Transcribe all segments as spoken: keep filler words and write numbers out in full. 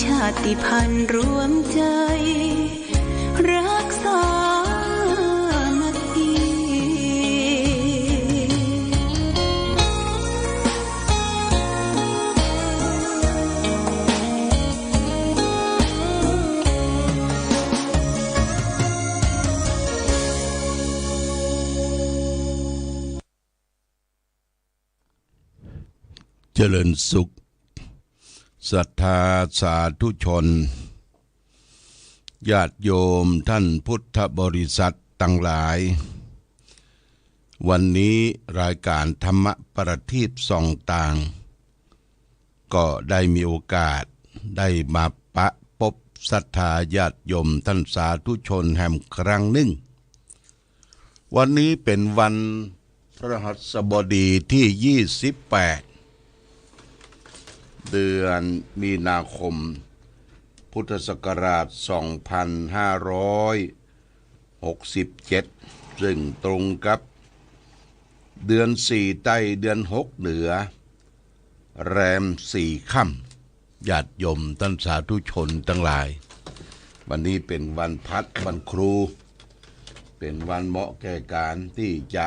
ชาติพันธุ์รวมใจ รักสามัคคี เจริญสุข ศรัทธาสาธุชน ญาติโยมท่านพุทธบริษัทตังหลาย วันนี้รายการธรรมประทีปส่องตาง ก็ได้มีโอกาสได้มาปะปบศรัทธาญาติโยมท่านสาธุชนแหมครั้งนึ่ง วันนี้เป๋นวันพฤหัสบดีตี้ยี่สิบแปด เดือนมีนาคม พุทธศักราชสองพันห้าร้อยหกสิบเจ็ด ซึ่งตรงกับเดือนสี่ใต้เดือนหกเหนือ แรมสี่ค่ำ ญาติโยมท่านสาธุชนตังหลาย วันนี้เป๋นวันพระวันครู เป๋นวันเหมาะแก่ก๋านตี้จะ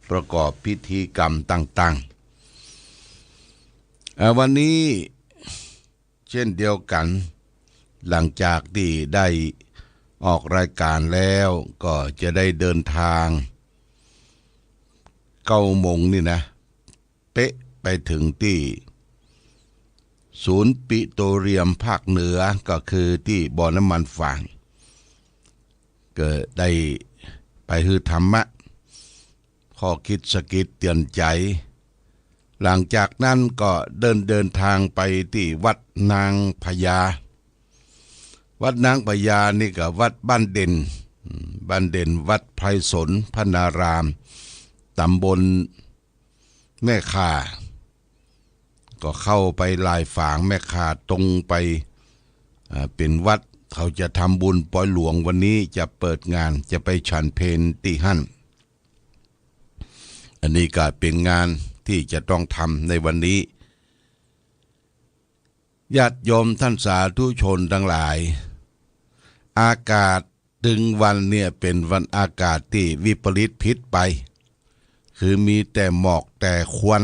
ประกอบพิธีกรรมต่างๆ อ่า วันนี้เช่นเดียวกั๋น หลังจากตี้ได้ออกรายการแล้ว ก็จะได้เดินตางเก้าโมงนี่นะ เป๊ะไปเถิงตี้ศูนย์ปิโตรเลียมภาคเหนือ ก็คือตี้บ่อน้ำมันฝาง ก็ได้ไปหื้อธรรมะ ข้อคิดสะกิดเตื๋อนใจ๋ หลังจากนั้นก็เดิน เดินตางไปตี้วัดนางพญา วัดนางพญานี่ก็วัดบ้านเด่น บ้านเด่น วัดไพรสนพนาราม ต๋ำบลแม่ข่า ก็เข้าไปลายฝางแม่ข่าตรงไป อ่า เป๋นวัด เขาจะทำบุญปอยหลวง วันนี้จะเปิดงาน จะไปฉันเพลตี้หั้น อันนี้ก็เป๋นงานตี้จะต้องทำในวันนี้ ญาติโยมท่านสาธุชนตังหลาย อากาศตึงวันเนี่ยเป๋นวันอากาศตี้วิปริตผิดไป คือมีแต่หมอกแต่ควัน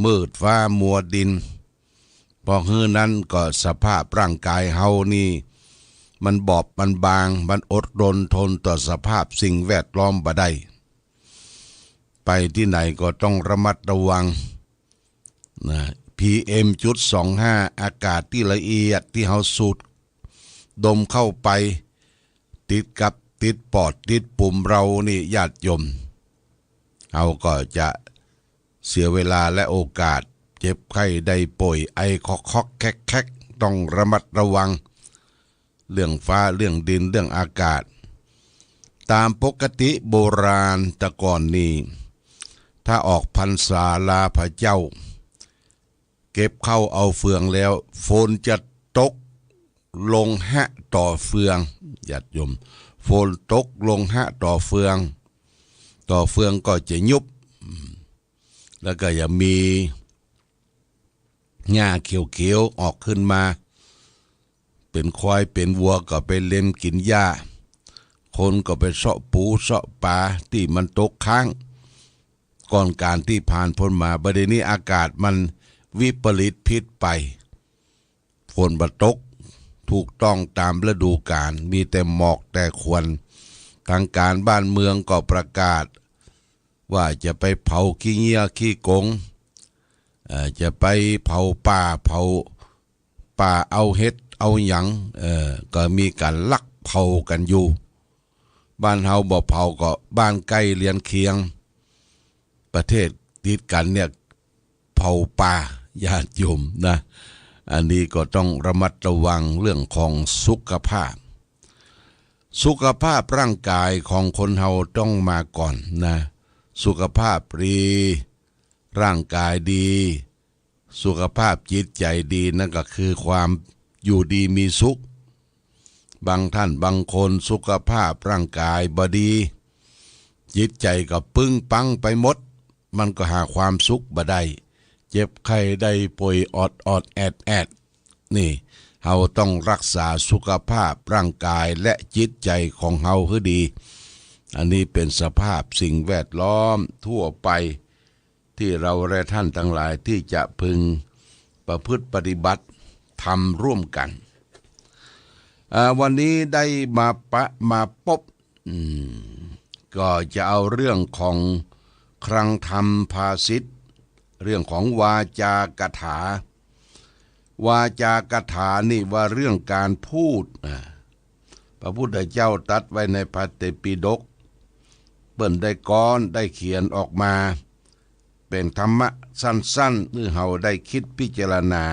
มืดฟ้ามัวดิน ปอหื้อนั้นก็สภาพร่างก๋ายเฮานี่ มันบอบบาง มันอดรนทนต่อสภาพสิ่งแวดล้อมบ่ได้ ไปตี้ไหนก็ต้องระมัดระวังนะ PM จุดสองห้า อากาศตี้ละเอียดตี้เฮาสูดดมเข้าไป ติดกับ ติดปอด ติดปุ่มเฮานี่ ญาติโยม เฮาก็จะเสียเวลาและโอกาส เจ็บไข้ได้ป่วย ไอคอกๆ แคกๆ ต้องระมัดระวัง เรื่องฟ้า เรื่องดิน เรื่องอากาศ ต๋ามปกติโบราณแต่ก่อนนี่ ถ้าออกพรรษาลาพระเจ้า เก็บข้าวเอาเฟืองแล้ว ฝนจะตกลงหะต่อเฟือง ญาติโยม ฝนตกลงหะต่อเฟือง ต่อเฟืองก็จะยุบ แล้วก็จะมีหญ้าเขียวๆ ออกขึ้นมา เป๋นควายเป๋นวัวก็ไปเล็มกิ๋นหญ้า คนก็ไปเซาะปูเซาะป๋าตี้มันตกค้าง ก่อนก๋านตี้ผ่านพ้นมา บ่าเดี่ยวนี้อากาศมันวิปริตผิดไป ฝนบ่ตกถูกต้องต๋ามฤดูก๋าล มีแต่หมอกแต่ควัน ทางก๋านบ้านเมืองก็ประกาศว่าจะไปเผาขี้เงี้ยขี้กง เอ่อ จะไปเผาป่า เผาป่าเอาเห็ดเอาหยัง เอ่อ ก็มีก๋านลักเผากั๋นอยู่ บ้านเฮาบ่เผาก็บ้านใก้เรือนเคียง ประเทศติดกั๋นเนี่ยเผาป่า ญาติโยมนะ อันนี้ก็ต้องระมัดระวังเรื่องของสุขภาพ สุขภาพร่างกายของคนเฮาต้องมาก่อนนะ สุขภาพดี ร่างกายดี สุขภาพจิตใจ๋ดี นั่นก็คือความอยู่ดีมีสุข บางท่านบางคนสุขภาพร่างกายบ่ดี จิตใจ๋ก็ปึ้งปังไปหมด มันก็หาความสุขบ่ได้ เจ็บไข้ได้ป่วยออดๆ แอดๆ นี่ เฮาต้องรักษาสุขภาพร่างกายและจิตใจ๋ของเฮาหื้อดี อันนี้เป๋นสภาพสิ่งแวดล้อมทั่วไป ตี้เฮาและต้านตังหลายตี้จะพึงประพฤติปฏิบัติธรรมร่วมกั๋น อ่า วันนี้ได้มาปะ มาปบ อืม ก็จะเอาเรื่องของคลังธรรมภาษิต เรื่องของวาจากาถา วาจากาถานี่ว่าเรื่องก๋านพูด อ่า พระพุทธเจ้าตรัสไว้ในพระไตรปิฎก เปิ้นได้ก๊อน ได้เขียนออกมา เป๋นธรรมะสั้นๆ หื้อเฮาได้กึ๊ดพิจารณา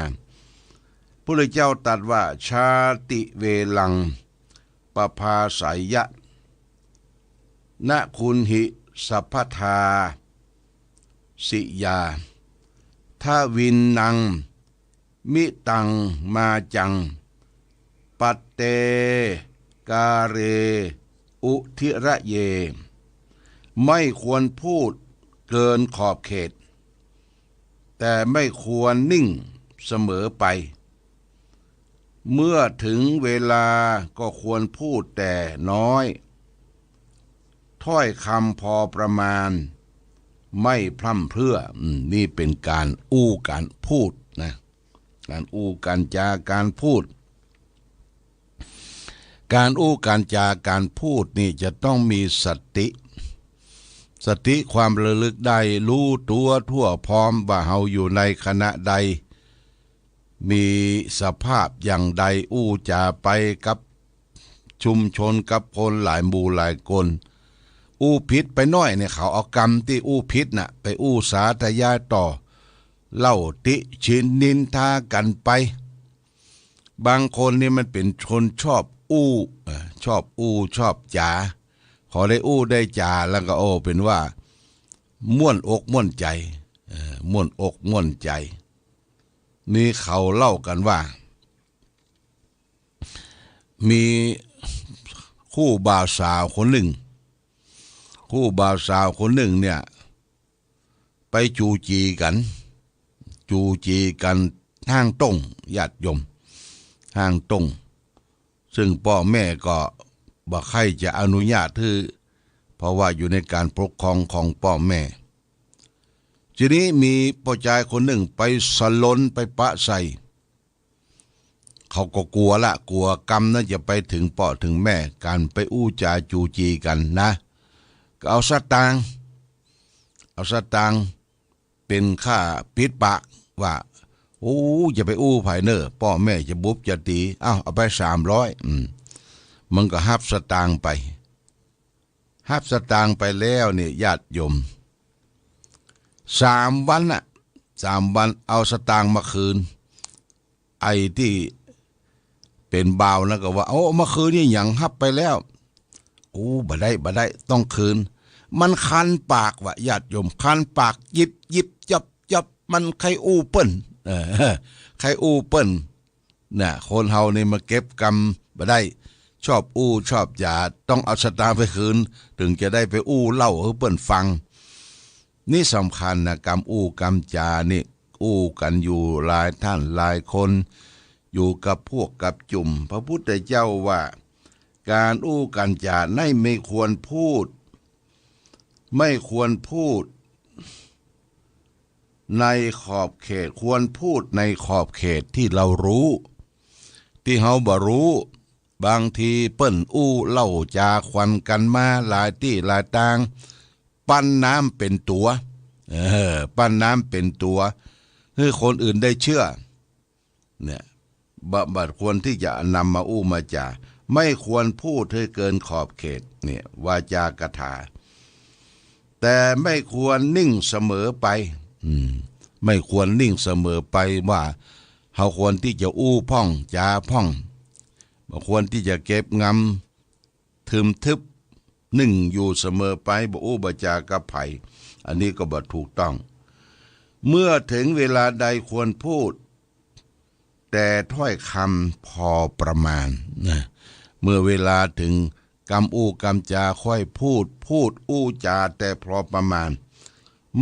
พุทธเจ้าตรัสว่า ชาติเวลัง ปภาสยะ นะคุณหิ สัพพทา สิยา ทวินนัง มิตัง มาจัง ปัตเต กาเร อุทิระเย ไม่ควรพูดเกินขอบเขต แต่ไม่ควรนิ่งเสมอไป เมื่อถึงเวลาก็ควรพูดแต่น้อย ถ้อยคำพอประมาณ ไม่พร่ำเพรื่อ อืม นี่เป๋นก๋านอู้ก๋านพูดนะ ก๋านอู้ก๋านจาการพูด ก๋านอู้ก๋านจาการพูดนี่จะต้องมีสติ สติความระลึกได้ ฮู้ตั๋วทั่วพร้อมว่าเฮาอยู่ในขณะใด มีสภาพอย่างใด อู้จ๋าไปกับชุมชน กับคนหลายหมู่หลายคน อู้ผิดไปหน้อยเนี่ย เขาเอากำตี้อู้ผิดน่ะ ไปอู้สาธยายต่อ เล่าติฉินนินทากั๋นไป บางคนนี่มันเป๋นคนชอบอู้ เอ่อ ชอบอู้ชอบจ๋า ขอได้อู้ได้จ๋าแล้วก็ โอ้ เป๋นว่าม่วนอกม่วนใจ๋ เอ่อ ม่วนอกม่วนใจ๋ นี่เขาเล่ากั๋นว่า มีคู่บ่าวสาวคนนึ่ง คู่บ่าวสาวคนนึ่งเนี่ย ไปจู๋จี๋กั๋น จู๋จี๋กั๋นห้างต้ง ญาติโยม ห้างต้ง ซึ่งป้อแม่ก็บ่ใค่จะอนุญาตหื้อ เพราะว่าอยู่ในก๋านปกครองของป้อแม่ ทีนี้มีป้อจายคนนึ่งไปสลนไปปะใส่ เขาก็กั๋วละ กั๋วกำนั้นจะไปเถิงป้อเถิงแม่ ก๋านไปอู้จ๋าจู๋จี๋กั๋นนะ ก็เอาสตางค์ เอาสตางค์เป๋นค่าปิดปาก ว่า โอ้ จะไปอู้ใผเน่อ ป้อแม่จะบุบจะตี๋ เอ้า เอาไปสามร้อย อืม มันก็ฮับสตางค์ไป ฮับสตางค์ไปแล้วเนี่ย ญาติโยม สามวันน่ะ สามวันเอาสตางค์มาคืน ไอ้ตี้เป๋นบ่าวนั้นก็ว่า โอ้ เมื่อคืนนี่หยังฮับไปแล้ว โอ้ บ่ได้ บ่ได้ ต้องคืน มันคันปากว่ะ ญาติโยม คันปาก ยิบยิบจับจับ มันใค่อู้เปิ้น เออ ใค่อู้เปิ้น น่ะ คนเฮานี่มาเก็บกำบ่ได้ ชอบอู้ชอบจ๋า ต้องเอาสตางค์ไปคืน เถิงจะได้ไปอู้เล่าหื้อเปิ้นฟัง นี่สำคัญนะ กำอู้กำจ๋านี่ อู้กั๋นอยู่หลายต้านหลายคน อยู่กับพวกกับจุ่ม พระพุทธเจ้าว่า ก๋านอู้ก๋านจ๋านั้นไม่ควรพูด ไม่ควรพูดในขอบเขต ควรพูดในขอบเขตที่เฮาฮู้ ตี้เฮาบ่ฮู้ บางทีเปิ้นอู้เล่าจ๋าขวัญกั๋นมาหลายตี้หลายตาง ปั้นน้ำเป๋นตั๋ว เออ ปั้นน้ำเป๋นตั๋ว หื้อคนอื่นได้เจื้อ เนี่ย บ่ บ่ควรตี้จะนำมาอู้มาจ๋า ไม่ควรพูดหื้อเกินขอบเขต เนี่ย วาจากาถา แต่ไม่ควรนิ่งเสมอไป อืม ไม่ควรนิ่งเสมอไป ว่าเฮาควรตี้จะอู้พ่องจ๋าพ่อง บ่ควรตี้จะเก็บงำ ทึมทึบ นิ่งอยู่เสมอไป บ่อู้บ่จ๋ากับใผ อันนี้ก็บ่ถูกต้อง เมื่อเถิงเวลาใดควรพูด แต่ถ้อยกำพอประมาณนะ เมื่อเวลาเถิงกำอู้กำจ๋าค่อยพูด พูดอู้จ๋าแต่พอประมาณ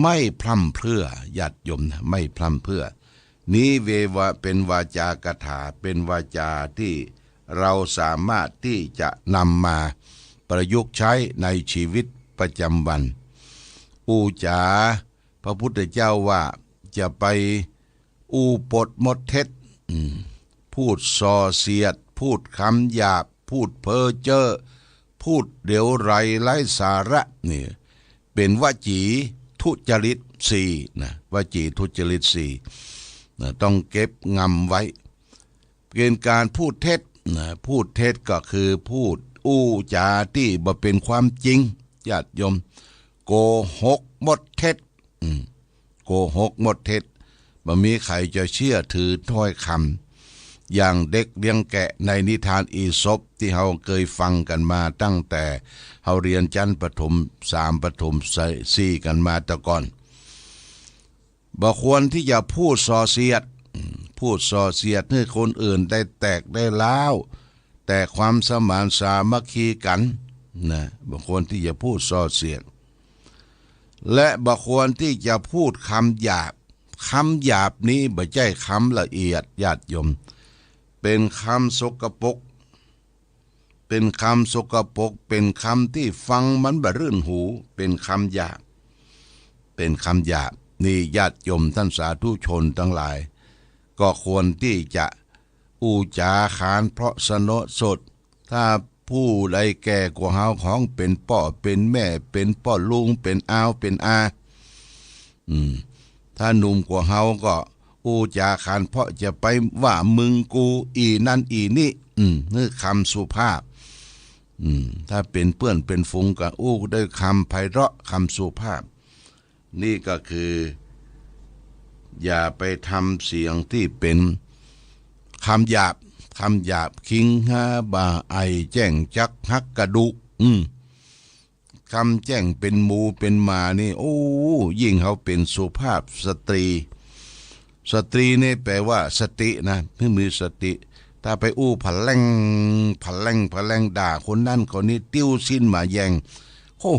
ไม่พร่ำเพรื่อ ญาติโยมนะ ไม่พร่ำเพรื่อ นี้เววะ เป็นวาจากาถา เป็นวาจาตี้เฮาสามารถตี้จะนำมาประยุกต์ใจ๊ในชีวิตประจำวัน อู้จ๋า พระพุทธเจ้าว่า จะไปอู้ปดมดเท็จ อืม พูดส่อเสียด พูดกำหยาบ พูดเพ้อเจ้อ พูดเหลวไหลไร้สาระ นี่ เป๋นวจีทุจริตสี่นะ วจีทุจริตสี่นะ ต้องเก็บงำไว้ เป๋นก๋านพูดเท็จนะ พูดเท็จก็คือพูดอู้จ๋าตี้บ่เป๋นความจริง ญาติโยม โกหกมดเท็จ อืม โกหกมดเท็จ บ่มีใผจะเจื้อถือถ้อยกำ อย่างเด็กเลี้ยงแกะในนิทานอีสปตี้เฮาเกยฟังกั๋นมาตั้งแต่เฮาเฮียนจั้นประถมสาม ประถมสี่กั๋นมาแต่ก่อน บ่ควรตี้จะพูดส่อเสียด อืม พูดส่อเสียดหื้อคนอื่นได้แตกได้ร้าว แตกความสมานสามัคคีกั๋นนะ บ่ควรตี้จะพูดส่อเสียด และบ่ควรตี้จะพูดกำหยาบ กำหยาบนี้บ่ใจ้กำละเอียด ญาติโยม เป๋นกำสกปรก เป๋นกำสกปรก เป๋นกำตี้ฟังมันบ่รื่นหู เป๋นกำหยาบ เป๋นกำหยาบ นี่ญาติโยมต้านสาธุชนตังหลาย ก็ควรตี้จะอู้จ๋าขานเพราะสนอสด ถ้าผู้ใดแก่กว่าเฮา ของเป๋นป้อเป๋นแม่ เป๋นป้อลุง เป๋นอาว เป๋นอา อืม ถ้าหนุ่มกว่าเฮาก็อู้จ๋าขานเพราะ จะไปว่ามึงกู อี่นั้นอี่นี้ อืม นี่กำสุภาพ อืม ถ้าเป๋นเปื้อนเป๋นฝูงก็อู้ด้วยกำไพเราะ กำสุภาพ นี่ก็คือ อย่าไปทำเสียงตี้เป๋นกำหยาบ กำหยาบ คิงฮาบ่า ไอแจ้งจักหักกระดูก อืม กำแจ้งเป๋นหมูเป๋นหมานี่ โอ้ ยิ่งเฮาเป๋นสุภาพสตรี สตรีนี่แปลว่าสตินะ หื้อมีสติ ถ้าไปอู้ผะแล่ง ผะแล่ง ผะแล่งด่าคนนั้นคนนี้ ติ้วสิ้นมาแย่ง โค่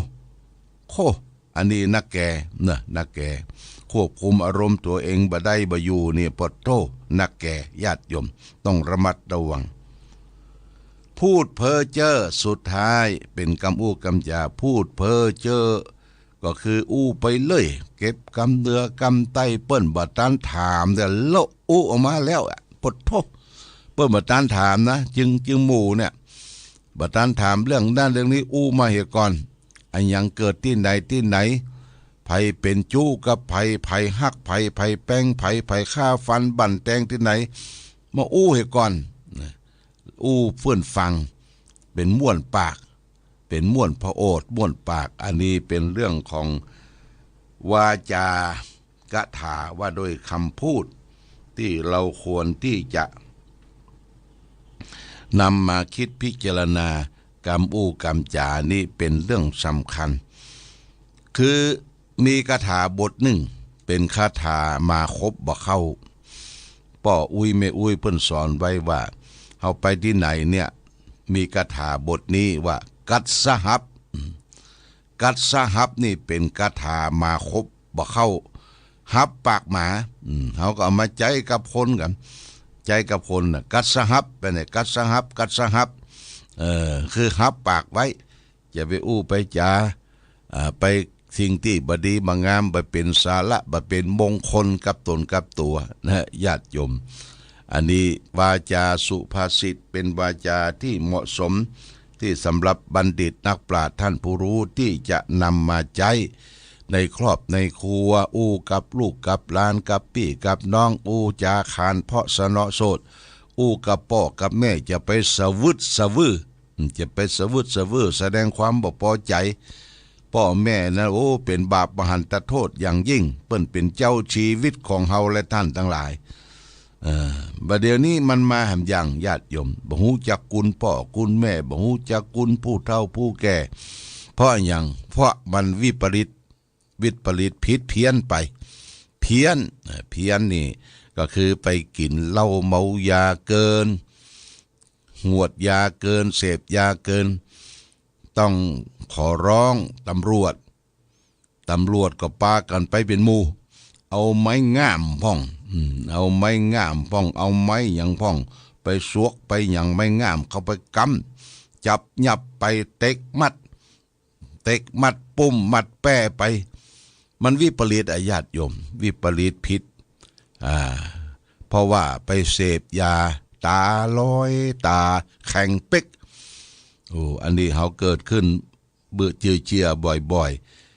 โค่ อันนี้นักแก่นะ นักแก่ ควบคุมอารมณ์ตั๋วเองบ่ได้บ่อยู่นี่ ปะโธ่ นักแก่ ญาติโยม ต้องระมัดระวัง พูดเพ้อเจ้อ สุดท้ายเป๋นกำอู้กำจ๋า พูดเพ้อเจ้อ ก็คืออู้ไปเลย เก็บกำเหนือกำใต้ เปิ้นบ่ตันถาม แต่ละอู้ออกมาแล้วอะ ปะโธ่ เปิ้นบ่ตันถามนะ จึง จึงหมู่เนี่ย บ่ตันถามเรื่องนั้นเรื่องนี้ อู้มาเหียก่อน อะหยังเกิดตี้ไหนตี้ไหน ใผเป๋นจู๊กับใผ ใผฮักใผ ใผแป๋งใผ ใผฆ่าฟันบั่นแตงตี้ไหน มาอู้เหียก่อนนะ อู้เปื้อนฟัง เป๋นม่วนปาก เป๋นม่วนพระโอษฐ์ม่วนปาก อันนี้เป๋นเรื่องของวาจากาถาว่าด้วยกำพูด ตี้เฮาควรตี้จะนำมากึ๊ดพิจารณา กำอู้กำจ๋านี่เป๋นเรื่องสำคัญ คือมีคาถาบทนึ่ง เป๋นคาถามาคบบ่เข้า ป้ออุ๊ยแม่อุ๊ยเปิ้นสอนไว้ว่า เฮาไปตี้ไหนเนี่ย มีคาถาบทนี้ว่า กัสสหัพ กัสสหัพนี่เป๋นคาถามาคบบ่เข้า หัพปากหมา อืม เฮาก็เอามาใจ๊กับคนกั๋น ใจ๊กับคนน่ะ กัสสหัพ ไปไหน กัสสหัพ กัสสหัพ เออ คือหัพปากไว้ อย่าไปอู้ไปจ๋า อ่า ไปสิ่งตี้บ่ดีบ่งาม บ่เป๋นสาระ บ่เป๋นมงคลกับต๋นกับตั๋วนะ ญาติโยม อันนี้วาจาสุภาษิต เป๋นวาจาตี้เหมาะสม ตี้สำหรับบัณฑิตนักปราชญ์ต้านผู้ฮู้ตี้จะนำมาใจ๊ในครอบในครัว อู้กับลูกกับหลาน กับปี้กับน้อง อู้จ๋าขานเพราะสนอสด อู้กับป้อกับแม่ จะไปสะวืดสะวือ จะไปสะวืดสะวือ แสดงความบ่ปอใจ๋ ป้อแม่นะ โอ้ เป๋นบาปมหันตโทษอย่างยิ่ง เปิ้นเป๋นเจ้าชีวิตของเฮาและต้านตังหลาย เออ บ่าเดี่ยวนี้มันมาแหมอย่าง ญาติโยม บ่ฮู้จักคุณป้อคุณแม่ บ่ฮู้จักคุณผู้เฒ่าผู้แก่ เพราะหยัง เพราะมันวิปริต วิปริต ผิดเพี้ยนไป เพี้ยน เอ่อ เพี้ยนนี่ก็คือไปกิ๋นเหล้าเมายาเกิน หวดยาเกิน เสพยาเกิน ต้องขอร้องตำรวจ ตำรวจก็ปากั๋นไปเป๋นหมู่ เอาไม้ง่ามพ่อง อืม เอาไม้ง่ามพ่อง เอาไม้หยังพ่อง ไปสวกไปหยังไม้ง่ามเข้าไปกำ จับยับไปเต็กมัด เต็กมัดปุ้มมัดแป้ไป มันวิปริตอะญาติโยม วิปริตผิด อ่า เพราะว่าไปเสพยา ต๋าลอย ต๋าแข็งเป๊ก โอ้ อันนี้เฮาเกิดขึ้นเบื่อเจือเจียบ่อย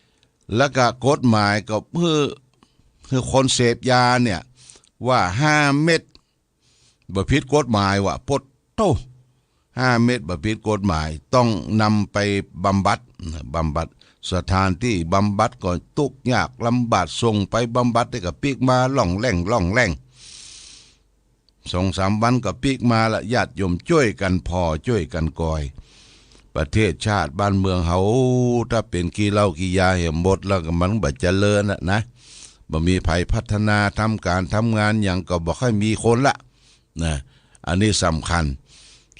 ๆ แล้วก็กฎหมายก็หื้อ หื้อคนเสพยาเนี่ย ว่าห้าเม็ด บ่ผิดกฎหมายว่ะ โป๊ดโต้ ห้าเม็ดบ่ผิดกฎหมาย ต้องนำไปบำบัด บำบัด สถานตี้บำบัดก็ตุ๊กยากลำบาก ส่งไปบำบัดได้ก็ปิ๊กมาล่องแล่งล่องแล่ง สองสามวันก็ปิ๊กมาละ ญาติโยมจ้วยกั๋นผ่อจ้วยกั๋นกอย ประเทศชาติบ้านเมืองเฮา ถ้าเป๋นขี้เหล้าขี้ยาเหียหมดแล้วก็มันบ่เจริญน่ะนะ บ่มีใผพัฒนาทำก๋านทำงานหยังก็บ่ค่อยมีคนละ นะ อันนี้สำคัญ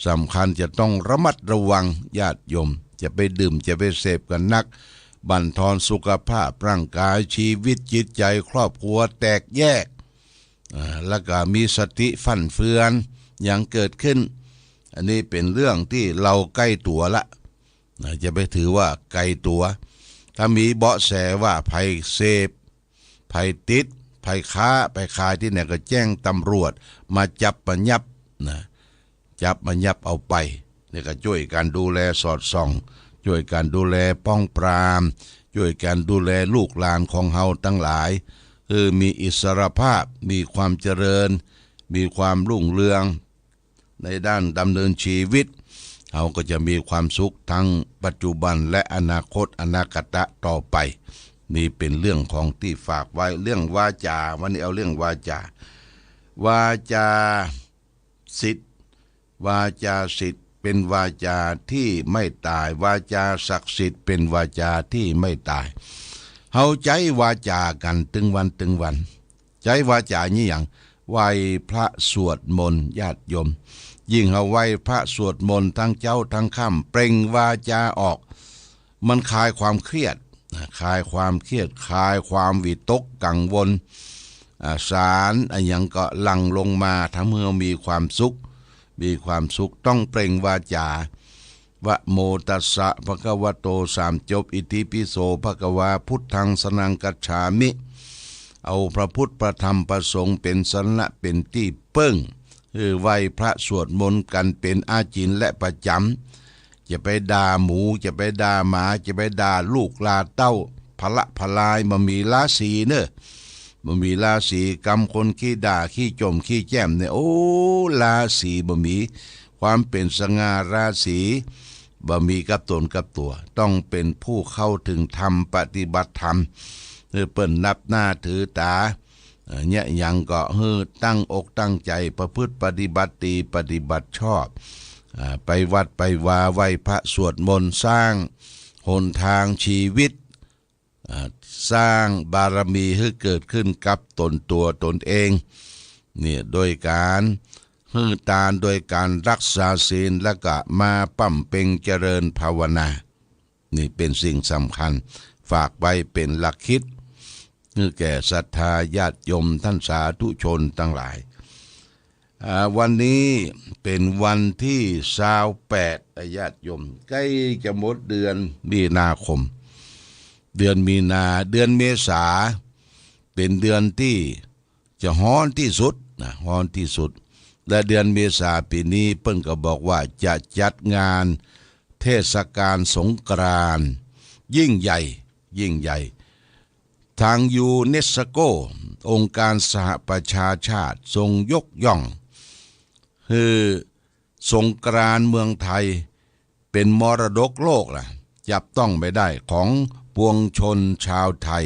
สำคัญจะต้องระมัดระวังญาติโยม จะไปดื่มจะไปเสพกั๋นนัก บั่นทอนสุขภาพร่างกาย ชีวิตจิตใจ๋ ครอบครัวแตกแยก อ่า แล้วก็มีสติฟั่นเฟือนหยังเกิดขึ้น อันนี้เป๋นเรื่องตี้เฮาใก้ตั๋วละ นะ จะไปถือว่าไกลตั๋ว ถ้ามีเบาะแสว่าใผเสพ ใผติด ใผค้า ใผขายตี้ไหนก็แจ้งตำรวจมาจับมายับนะ จับมายับเอาไป นี่ก็จ้วยกั๋นดูแลสอดส่อง จ้วยกั๋นดูแลป้องปราม จ้วยกั๋นดูแลลูกหลานของเฮาตังหลาย หื้อมีอิสรภาพ มีความเจริญ มีความรุ่งเรือง ในด้านดำเนินชีวิต เฮาก็จะมีความสุขทั้งปัจจุบันและอนาคตอนาคตต่อไป นี่เป๋นเรื่องของตี้ฝากไว้ เรื่องวาจา วันนี้เอาเรื่องวาจา วาจาสิทธิ์ วาจาสิทธิ์เป๋นวาจาตี้ไม่ตาย วาจาศักดิ์สิทธิ์เป๋นวาจาตี้ไม่ตาย เฮาใจ๊วาจากั๋นตึงวันตึงวัน ใจ๊วาจานี้หยัง ไหว้พระสวดมนต์ญาติโยม ยิ่งเฮาไหว้พระสวดมนต์ตึงเจ๊าตึงค่ำ เปล่งวาจาออก มันคลายความเครียดนะ คลายความเครียด คลายความวิตกกังวล อ่า สารอะหยังก็หลั่งลงมา ทำหื้อเฮามีความสุข มีความสุข ต้องเปล่งวาจา นะโมตัสสะภะคะวะโต สามจบ อิติปิโสภะคะวา พุทธังสรณังคัจฉามิ เอาพระพุทธพระธรรมพระสงฆ์เป๋นสรณะเป๋นตี้เปิ้ง หื้อไหว้พระสวดมนต์กั๋นเป๋นอาจิณและประจ๋ำ จะไปด่าหมู จะไปด่าหมา จะไปด่าลูกด่าเต้า พละพลาย บ่มีราศีเน่อ บ่มีราศี กำคนขี้ด่าขี้จ่มขี้แจ้มเนี่ย โอ้ ราศีบ่มี ความเป๋นสง่าราศี บ่มีกับต๋นกับตั๋ว ต้องเป๋นผู้เข้าเถิงธรรม ปฏิบัติธรรม หื้อเปิ้นนับหน้าถือต๋า เอ่อ เยียะหยังก็หื้อตั้งอกตั้งใจ๋ประพฤติปฏิบัติดี ปฏิบัติชอบ อ่า ไปวัดไปวา ไหว้พระสวดมนต์ สร้างหนทางชีวิต อ่า สร้างบารมีหื้อเกิดขึ้นกับต๋นตั๋วต๋นเอง เนี่ย โดยก๋านหื้อตาน โดยก๋านรักษาศีล แล้วก็มาบำเพ็ญเจริญภาวนา นี่เป๋นสิ่งสำคัญ ฝากไว้เป๋นหลักคิด หื้อแก่ศรัทธาญาติโยมต้านสาธุชนตังหลาย อ่า วันนี้เป๋นวันตี้ซาวแปด ญาติโยม ใก้จะหมดเดือนมีนาคม เดือนมีนา เดือนเมษา เป๋นเดือนตี้ จะฮ้อนตี้สุดนะ ฮ้อนตี้สุด และเดือนเมษาปี๋นี้เปิ้นก็บอกว่าจะจัดงานเทศกาลสงกรานต์ยิ่งใหญ่ ยิ่งใหญ่ ทางยูเนสโก องค์การสหประชาชาติ ทรงยกย่องหื้อสงกรานต์เมืองไทย เป๋นมรดกโลกล่ะ จับต้องไม่ได้ของปวงชนชาวไทย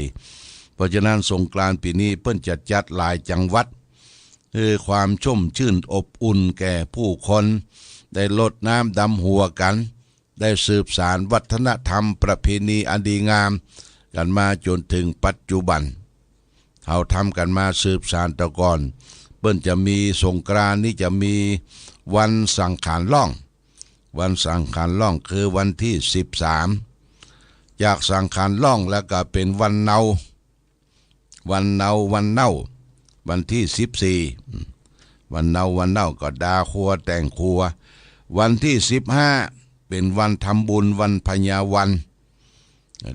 เพราะฉะนั้นสงกรานต์ปี๋นี้เปิ้นจะจัดหลายจังหวัด หื้อความชุ่มชื่นอบอุ่นแก่ผู้คน ได้รดน้ำดำหัวกั๋น ได้สืบสานวัฒนธรรมประเพณีอันดีงามกั๋นมาจ๋นเถิงปัจจุบัน เฮาทำกั๋นมาสืบสานแต่ก่อน เปิ้นจะมีสงกรานต์นี้จะมีวันสังขารล่อง วันสังขารล่องคือวันตี้สิบสาม จากสังขารล่องแล้วก็เป๋นวันเนา วันเนา วันเน่า วันตี้สิบสี่ วันเนาวันเนาก็ดาครัวแต่งครัว วันตี้สิบห้า เป๋นวันทำบุญวันพญาวัน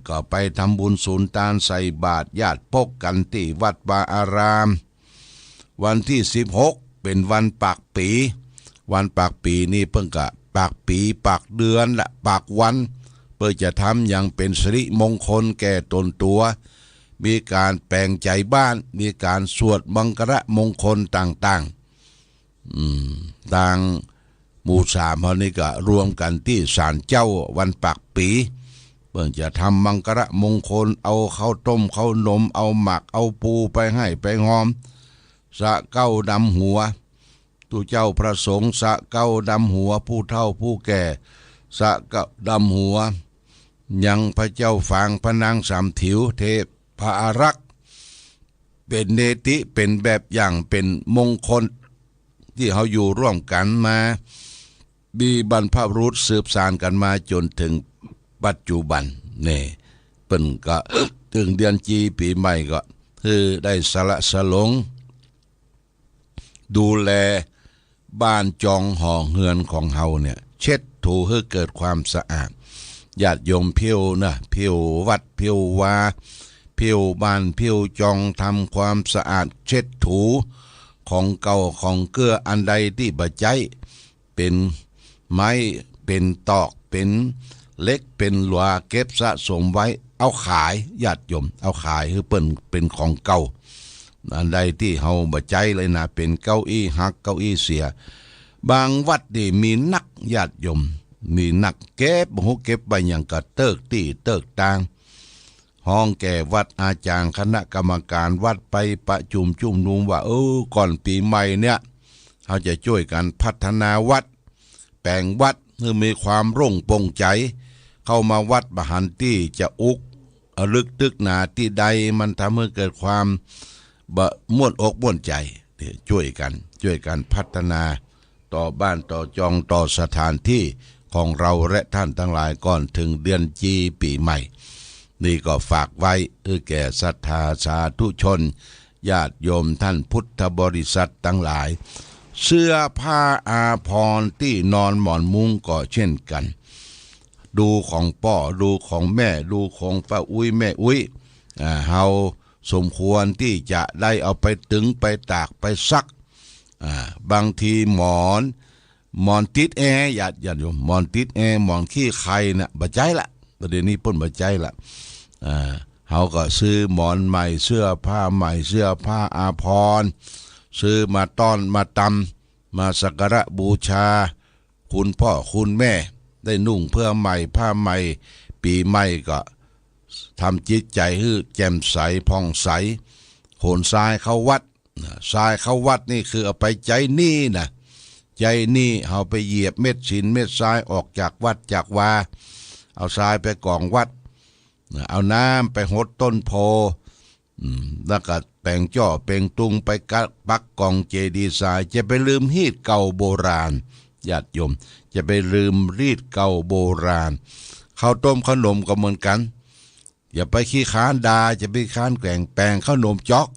ก็ไปทำบุญสูนตานใส่บาตรญาติปกกั๋นตี้วัดวาอาราม วันตี้สิบหก เป๋นวันปากปี๋ วันปากปี๋นี่เปิ้นก็ปากปี๋ปากเดือนละปากวัน เปื้อจะทำอย่างเป๋นสิริมงคลแก่ต๋นตั๋ว มีก๋านแป๋งใจ๋บ้าน มีก๋านสวดมังคละมงคลต่างๆ อืม ตางหมู่สามเฮานี่ก็รวมกั๋นตี้ศาลเจ้าวันปากปี๋ เปิ้นจะทำมังคละมงคล เอาข้าวต้มข้าวหนม เอาหมากเอาปูไปไหว้ไปฮอม สะเก๊าดำหัว ตุ๊เจ้าพระสงฆ์สะเก๊าดำหัว ผู้เฒ่าผู้แก่ สะเก๊าดำหัว ยังพระเจ้าฝางพระนางสามถิว เทพาอารักษ์ เป๋นเนติ เป๋นแบบอย่าง เป๋นมงคล ตี้เฮาอยู่ร่วมกั๋นมา มีบรรพบุรุษสืบสานกั๋นมาจ๋นเถิงปัจจุบัน นี่ เปิ้นก็ เถิงเดือนจีปี๋ใหม่ก็ หื้อได้สละสลง ดูแลบ้านจองหอเฮือนของเฮาเนี่ย เช็ดถูหื้อเกิดความสะอาด ญาติโยมเผี้ยวนะ เผี้ยววัดเผี้ยววา เผี้ยวบ้านเผี้ยวจอง ทำความสะอาดเช็ดถู ของเก่าของเกื้ออันใดตี้บ่ใจ๊ เป๋นไม้ เป๋นตอก เป๋นเหล็ก เป๋นหลัว เก็บสะสมไว้ เอาขาย ญาติโยม เอาขายหื้อเปิ้นเป๋นของเก่า อันใดตี้เฮาบ่ใจ๊เลยนะ เป๋นเก้าอี้หัก เก้าอี้เสีย บางวัดนี่มีนัก ญาติโยม มีนัก เก็บ บ่ฮู้เก็บไปหยัง กะเติ๊กตี้เติ๊กตาง ฮ้องแก่วัดอาจ๋ารย์คณะกรรมก๋านวัดไปประจุมจุมนุมว่า เออ ก่อนปี๋ใหม่เนี่ย เฮาจะจ้วยกั๋นพัฒนาวัด แป๋งวัดหื้อมีความโล่งโปร่งใจ๋ เข้ามาวัดบ่หันตี้จะอุก อะลึกตึกหนาตี้ใด มันทำหื้อเกิดความบ่ม่วนอกม่วนใจ๋ จ้วยกั๋น จ้วยกั๋นพัฒนาต่อบ้านต่อจองต่อสถานตี้ของเฮาและต้านตังหลายก่อนเถิงเดือนจีปี๋ใหม่ นี่ก็ฝากไว้หื้อแก่ศรัทธาสาธุชน ญาติโยมต้านพุทธบริษัทตังหลาย เสื้อผ้าอาภรณ์ตี้นอนหมอนมุ้งก็เช่นกั๋น ดูของป้อ ดูของแม่ ดูของป้าอุ๊ยแม่อุ๊ย อ่า เฮาสมควรตี้จะได้เอาไปตึงไปตากไปซัก อ่า บางทีหมอน หมอนติดแอร์ ญาติ ญาติโยม หมอนติดแอร์ หมอนขี้ไคน่ะ บ่ใจ๊ละ ประเดี๋ยวนี้เปิ้นบ่ใจ๊ละ อ่า เฮาก็ซื้อหมอนใหม่ เสื้อผ้าใหม่ เสื้อผ้าอาภรณ์ ซื้อมาต้อนมาตำ มาสักการะบูชา คุณพ่อคุณแม่ ได้นุ่งเพื่อใหม่ผ้าใหม่ ปี๋ใหม่ก็ทำจิตใจ๋หื้อแจ่มใสผ่องใส ขนทรายเข้าวัด นะ ทรายเข้าวัดนี่คือเอาไปใจ๊หนี้นะ ใจ๊หนี้ เฮาไปเหยียบเม็ดศิลเม็ดทรายออกจากวัดจากวา เอาทรายไปกองวัด นะ เอาน้ำไปหดต้นโพธิ์ อืม แล้วก็แป๋งจ้อแป๋งตุงไปกะปักกองเจดีย์ทราย จะไปลืมฮีตเก่าโบราณ ญาติโยม จะไปลืมฮีตเก่าโบราณ ข้าวต้มข้าวหนมก็เหมือนกั๋น อย่าไปขี้ค้านด่า อย่าไปค้านแกว่ง แป๋งข้าวหนมจ๊อก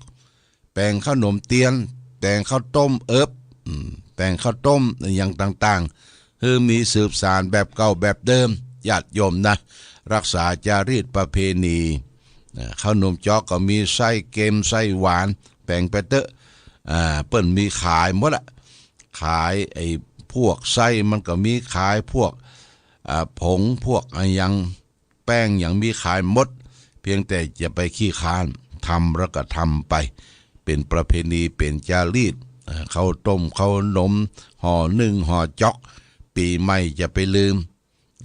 แป๋งข้าวหนมเตียน แป๋งข้าวต้มเอิบ อืม แป๋งข้าวต้มอะหยังต่างๆ หื้อมีสืบสานแบบเก่าแบบเดิม ญาติโยมนะ รักษาจารีตประเพณี อ่า ข้าวหนมจ๊อกก็มีไส้เค็มไส้หวาน แป๋งไปเต๊อะ อ่า เปิ้นมีขายหมดละ ขายไอ้พวกไส้มันก็มีขาย พวก อ่า ผง พวกอะหยัง แป้งหยังมีขายหมด เพียงแต่อย่าไปขี้ค้าน ทำแล้วก็ทำไป เป๋นประเพณี เป๋นจารีต อ่า ข้าวต้มข้าวหนม ห่อนึ่งห่อจ๊อก ปี๋ใหม่อย่าไปลืม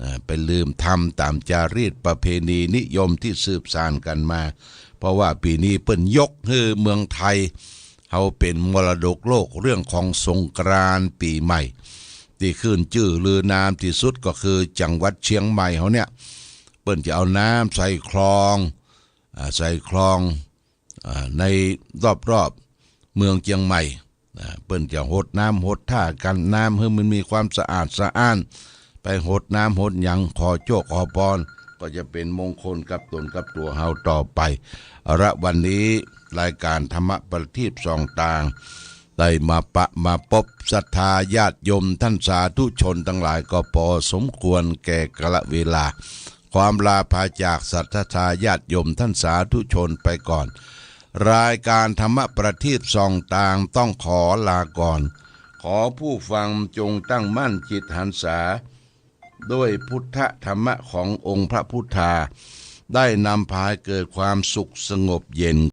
อ่า ไปลืมทำต๋ามจารีตประเพณีนิยมตี้สืบสานกั๋นมา เพราะว่าปี๋นี้เปิ้นยกหื้อเมืองไทย เฮาเป๋นมรดกโลกเรื่องของสงกรานต์ปี๋ใหม่ ตี้ขึ้นจื้อลือนามตี้สุดก็คือจังหวัดเชียงใหม่เฮาเนี่ย เปิ้นจะเอาน้ำใส่คลอง อ่า ใส่คลอง อ่า ในรอบๆ เมืองเชียงใหม่ อ่า เปิ้นจะหดน้ำหดท่ากั๋น น้ำหื้อมันมีความสะอาดสะอ้าน ไปหดน้ำหดหยัง ขอโชคขอพร ก็จะเป๋นมงคลกับต๋นกับตั๋วเฮาต่อไป เอาละ วันนี้ รายการธรรมประทีปส่องตาง ได้มาปะมาปบศรัทธาญาติโยมต้านสาธุชนตังหลายก็ปอสมควรแก่กาลเวลา ขออำลาพาจากศรัทธาญาติโยมต้านสาธุชนไปก่อน รายการธรรมประทีปส่องตางต้องขอลาก่อน ขอผู้ฟังจงตั้งมั่นจิตหันษา ด้วยพุทธธรรมะขององค์พระพุทธา ได้นำพาให้เกิดความสุขสงบเย็น